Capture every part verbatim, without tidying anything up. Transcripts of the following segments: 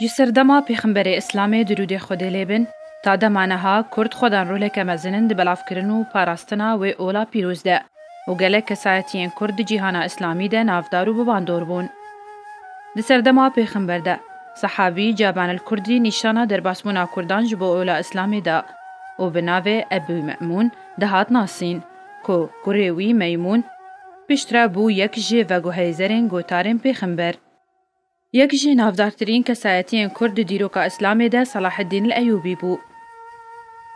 Ji serdema Pêxemberê Îslamê, dirûdê Xwedê lê bin, ta dema niha Kurd xwedan roleke mezin in di belavkirin û parastina wê ola pîroz de û gelek kesayetiyên Kurd di cîhana Îslamî de navdar û bibandor bûn. Di serdema Pêxember de, sehabî Caban el Kurdî nîşana derbasbûna Kurdan ji bo ola Îslamê da û bi navê Ebû Me'mûn dihat nasîn, ku kurê wî Meymûn piştre bû yek ji veguheyzerên gotarên Pêxember. Yek ji navdartirîn kesayetiyên Kurd di dîroka Îslamê de Selaheddîn el Eyûbî bû,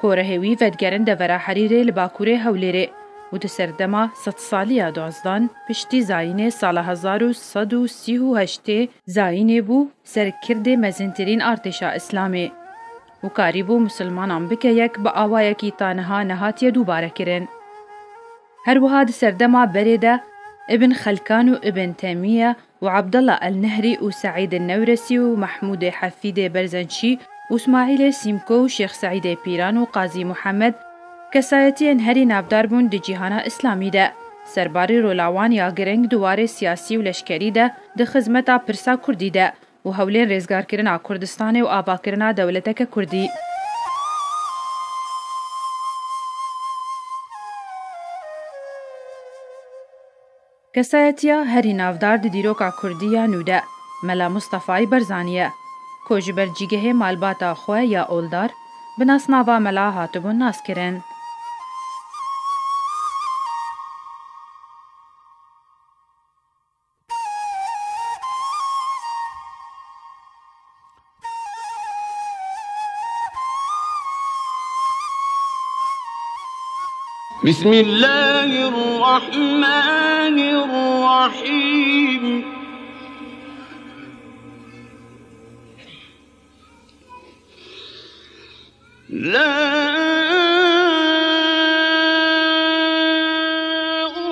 ku rihê wî vedigerin devera Herîrê li bakurê Hewlêrê û di serdema sedsaliya duazdan piştî zayînê sala hezar û sed û sî û heştê zayînê bû serkirdê mezintirîn artêşa Îslamê û karîbû misilmanan bike yek bi awayekî ta niha nehatiye dûbarekirin. Her wiha di serdema berê de Ibn Xelkan û Ibn Temiye û Abdullah el-Nehrî û Seîd el-Newresî û Mehmûdê Hefîdê Berzençî û Smaîlê Sîmko û Şêx Seîdê Pîran û Qazî Muhammed kesayetiyên herî navdar bûn di cîhana Îslamî de. Serbarî rola wan ya giring di warê siyasî û leşkerî de, di xizmeta pirsa Kurdî de û hewlên rêzgarkirina Kurdistanê û avakirina dewleteke Kurdî. Kesayetiya herî navdar di dîroka Kurdî ya nû de Mela Mustefayî Barzanî ye, ku ji ber cîgehê malbata xwe ya oldar bi nasnava Mela hatibû naskirin. بسم الله الرحمن الرحيم. لا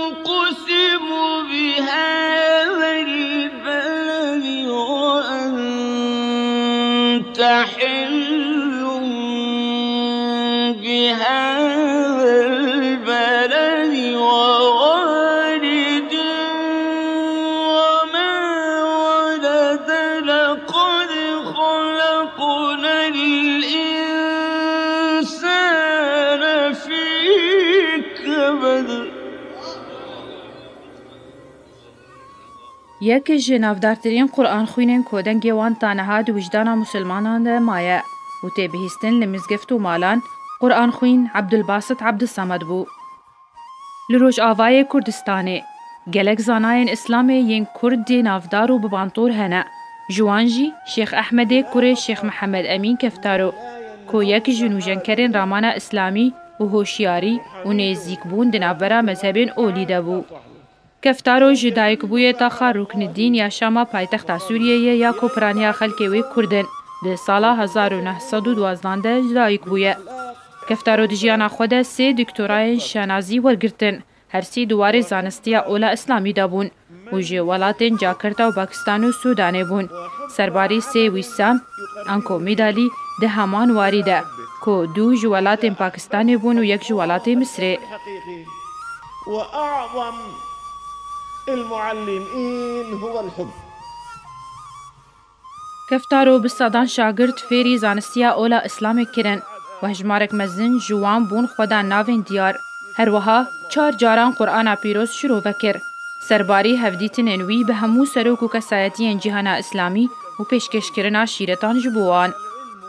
أقسم بهذا البلد وأنت حل بهذا البلد ووالد وما ولد، لقد خلقنا الإنسان في كبد. Yek ji navdartirîn Quranxwînên ku dengê wan ta niha di wijdana misilmanan de maye û tê bihîstin li mizgift û malan, Quranxwîn Ebdulbasit Ebdulsemed bû. Li Rojavayê Kurdistanê gelek zanayên Îslamê yên Kurd dê navdar û bibandor hene. Ji wan jî Şêx Ehmedê kurê Şêx Mihemed Emîn Keftaro, ku yek ji nûjenkerên ramana Îslamî û hoşyarî û nêzîkbûn di navbera mezhebên olî de bû. Keftaro ji dayikbûyê taxa Ruknidîn ya Şama paytexta Sûriyeyê ya ku piraniya xelkê wê Kurd in, di sala hezar û neh sed û duwazdan de ji dayik bûye. Keftaro di jiyana xwe de sê doktorayên şanazî wergirtin. Her sî di warê zanistiya ola Îslamî de bûn û ji welatên Cakerta û Pakistan û Sûdanê bûn. Serbarî sê wîsam, anko medalî di heman warî de, ku du ji welatên Pakistanê bûn û yek ji welatê Misirê. وأعظم المعلمين هو الحب. Keftaro bi sedan şagirt fêrî zanistiya ola Îslamê kirin û hejmarek mezin ji wan bûn xwe dan navên diyar. Her wiha çar caran Qur'ana Pîroz şirove kir. Serbarî hevdîtinên wî bi hemû serok û kesayetiyên cîhana Îslamî û pêşkêşkirina şîretan ji bo wan.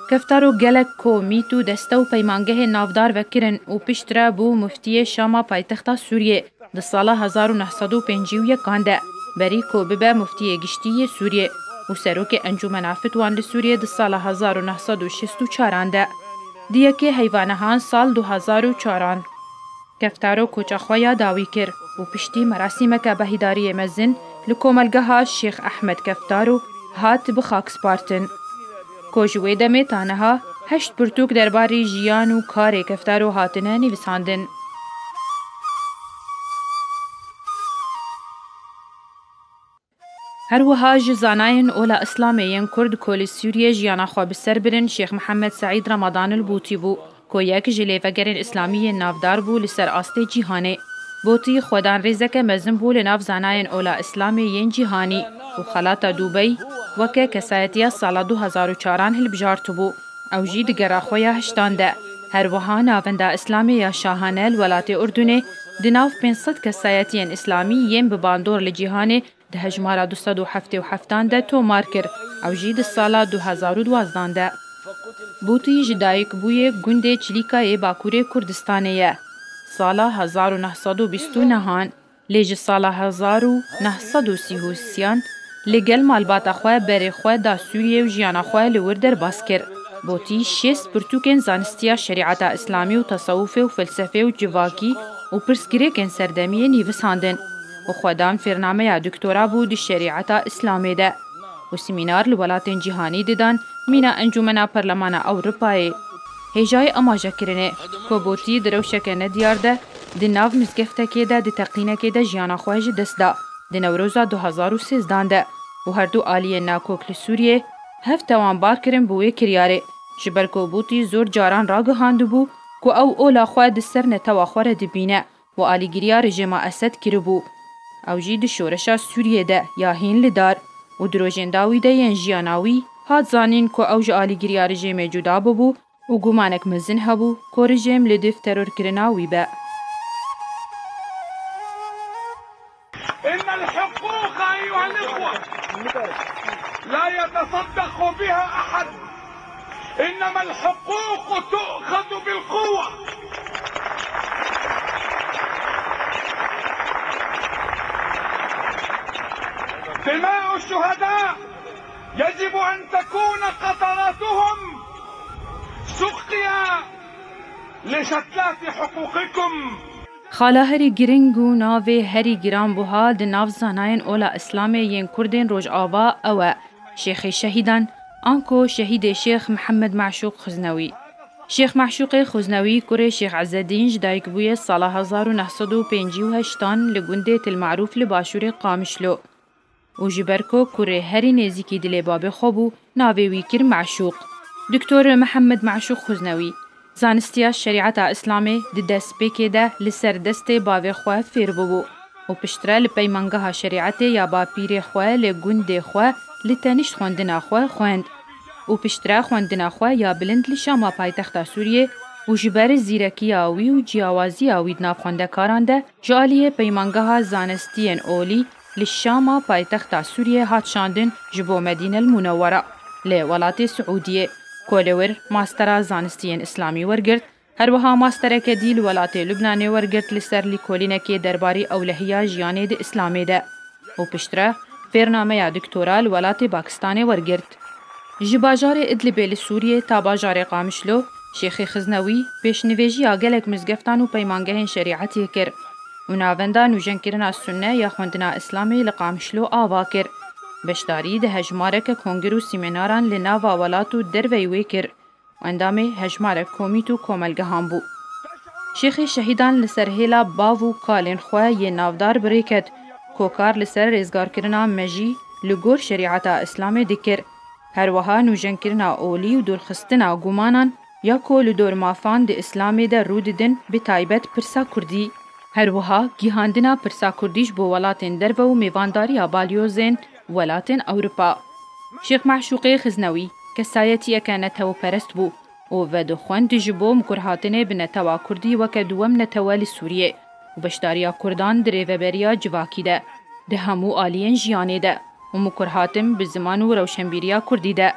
Keftaro gelek komît û deste û peymangehên navdar vekirin û piştre bû muftiyê Şama paytexta Sûriyê. Di sala hezar û neh sed û pêncî û yekan de, berî ku bibe muftiyê giştî yê Sûriyê û serokê Encûmena Fitwan li Sûriyê di sala hezar û neh sed û şêst û çaran de, di yekê heyva nehan sal du hezar û çaran, Keftaro koça xwe ya dawî kir û piştî merasîmeke behîdariyê mezin li komelgeha Şêx Ehmed Keftaro hat bi xak spartin. Ku ji wê demê ta niha heşt pirtûk derbarê jiyan û karê Keftaro hatine nivîsandin. Her wiha ji zanayên ola Îslamê yên Kurd ku li Sûriyê jiyana xwe bi ser birin Şêx Mihemed Seîd Ramadan el Bûtî bû, ku yek ji lêvegerên Îslamî yên navdar bû li ser astê cîhanê. Bûtî xwedan rêzeke mezin bû li nav zanayên ola Îslamê yên cîhanî û xelata Dubey weke kesayetiya sala du hezar û çaran hilbijartibû. Ew jî di gera xwe ya hiştan de. Her wiha Navenda Îslamê ya Şahane li welatê Urdunê di nav pênc sed kesayetiyên Îslamî yên bi bandor li cîhanê di hejmara du sed û heftê û heftan de tomar kir, ew jî di sala du hezar û duwazdan de. Bûtî ji dayik bûye gundê Çilîkayê Bakurê Kurdistanê ye. Sala hezar û neh sed û bîst û nehan, lê ji sala hezar û neh sed û sî û sêyan li gel malbata xwe berê xwe da Sûriyê û jiyana xwe li wir derbas kir. Botî şêst pirtûkên zanistiya şerîeta Îslamî û tesewufê û felsefê û civakî û pirsgirêkên serdemiyê nivîsandin û xwedan fêrnameya doktora bû di şerîeta Îslamê de û semînar li welatên cîhanî didan, mîna Encûmena Perlemana Ewropayê. Hêjayê amajekirinê ku Botî di rewşeke nediyar de di nav mizgeftekê de di teqînekê de jiyana xwe ji dest da di Newroza du hezar û sêzdan de û her du aliyên nakok li Sûriyê hev tewanbar kirin bi wê kiryarê, ji ber ku Botî zor caran ragihandibû ku ew ola xwe di ser netewa xwe re dibîne û alîgiriya rejêma Esed kiribû. Ew jî di şoreşa Sûriyê de ya hîn li dar û di rojên dawî de yên jiyana wî hat zanîn ku ew ji alîgiriya rejêmê cuda bibû û gumanek mezin hebû ku rejêm li div terorkirina wî be. إن الحقوق أيها الإخوة لا يتصدق بها أحد، إنما الحقوق تؤخذ بالقوة. دماء الشهداء يجب أن تكون قطراتهم سقيا لشتلات حقوقكم. Xala herî giring û navê herî giranbuha di nav zanayên ola Îslamê yên Kurdên Rojava ew e, Şêxê Şehîdan, anko Şehîdê Şêx Mihemed Meşûq Xuznewî. Şêx Meşûqê Xuznewî kurê Şêx Ezedîn ji dayik bûye sala hezar û neh sed û pêncî û heştan li gundê Til Marûf li başûrê Qamişlo. Û ji ber ku kurê herî nêzîkî dilê babê xwe bû, navê wî kir Meşûq. Doktor Mihemed Meşûq Xuznewî, zanistiya şerîeta Îslamê di destpêkê de li ser destê bavê xwe fêr bûbû û piştre li peymangeha şerîetê ya bapîrê xwe li gundê xwe li tenişt xwendina xwe xwend û piştre xwendina xwe ya bilind li Şama paytexta Sûriyê û ji ber zîrekiya wî û ciyawaziya wî di nav xwendekaran de ji aliyê Peymangeha Zanistiyên Olî li Şama paytexta Sûriyê hat şandin ji bo Medîne el Munewwera li welatê Siûdiyê, ku li wir mastera zanistiyên Îslamî wergirt, her wiha mastereke dî li welatê Lubnanê wergirt li ser lîkolînekê derbarî ewlehiya jiyanê di Îslamê de û piştre fêrnameya doktora li welatê Pakistanê wergirt. Ji bajarê Idlibê li Sûriyê ta bajarê Qamişlo, Şêxê Xiznewî pêşnivêjiya gelek mizgeftan û peymangehên şerîetê kir û navenda nûjenkirina Sunne ya xwendina Îslamê li Qamişlo ava kir. Beşdarî di hejmareke kongir û semînaran li nava welat û derveyî wê kir û endamê hejmarek komît û komelgehan bû. Şêxê Şehîdan li ser hêla bav û kalên xwe yê navdar bi rê ket ku kar li ser rêzgarkirina mejî li gor şerîeta Îslamê dikir. Her wiha nûjenkirina olî û dorxistina gumanan ya ku li dor mafan di Îslamê de rû didin, bi taybet pirsa kurdî. Her wiha gihandina pirsa kurdî ji bo welatên derve û mêvandariya balyozên welatên Ewropa. Şêx Meşûqê Xiznewî kesayetiyeke netewperest bû û vedixwend ji bo mikurhatinê bi netewa kurdî weke duwem netewe li Sûriyê û beşdariya kurdan di rêveberiya civakî de, di hemû aliyên jiyanê de û mikurhatin bi ziman û rewşenbîriya kurdî de.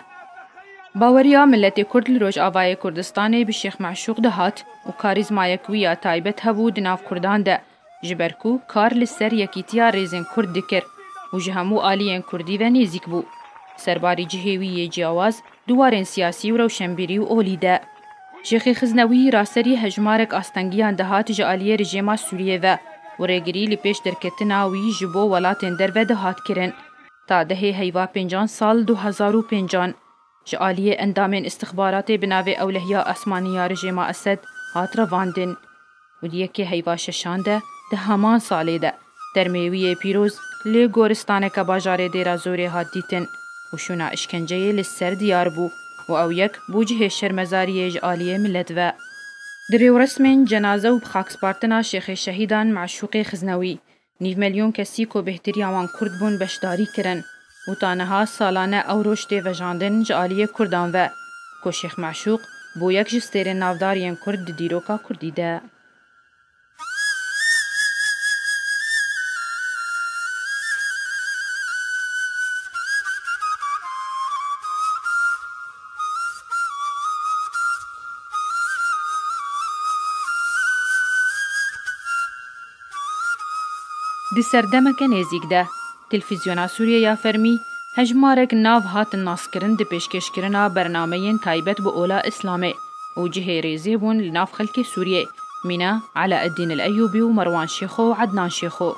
Baweriya miletê kurd li Rojavayê Kurdistanê bi Şêx Meşûq dihat û karîzmayek wî ya taybet hebû di nav kurdan de, ji ber ku kar li ser yekîtiya rêzên kurd dikir û ji hemû aliyên kurdî ve nêzîk bû. Serbarî cihê wî yê ciyawaz di warên siyasî û rewşenbîrî û olî de. Şêxê Xiznewî raserî hejmarek astengiyan dihat ji aliyê rejêma Sûriyê ve û rêgirî li pêş derketina wî ji bo welatên derve dihat kirin. Ta dehê heyva pêncan sal du hezar û pêncan ji aliyê endamên îstixbaratê bi navê Ewlehiya Asmanî ya rejêma Esed hat revandin û di yekê heyva şeşan de di heman salê de termê wî yê pîroz li goristaneke bajarê Dêra Zorê hat dîtin û şûna îşkenceyê li ser diyar bû û ew yek bû cihê şermezariyê ji aliyê milet ve. Di rêwresmên cenaze û bi xakspartina Şêxê Şehîdan Meşûqê Xiznewî, nîv milyon kesî ku bêhtiriya wan kurd bûn beşdarî kirin. û ta niha salane ew roj tê vejandin ji aliyê Kurdan ve, ku Şêx Meşûq bû yek ji stêrên navdar yên Kurd di dîroka Kurdî de. Di serdemeke nêzîk de, Televîzyona Sûriyê ya fermî hejmarek nav hatin naskirin di pêşkêşkirina bernameyên taybet bi ola Îslamê û cihê rêzê bûn li nav xelkê Sûriyê, mîna Elaeddîn El Eyûbî û Merwan Şêxo û Ednan Şêxo.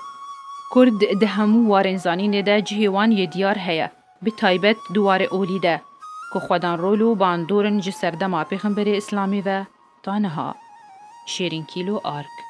Kurd di hemû warên zanînê de cihê wan yê diyar heye, bi taybet di warê olî de, ku xwedan rol û bandor in ji serdema Pêxemberê Îslamê ve ta niha. Şêrîn Kîlo Ark.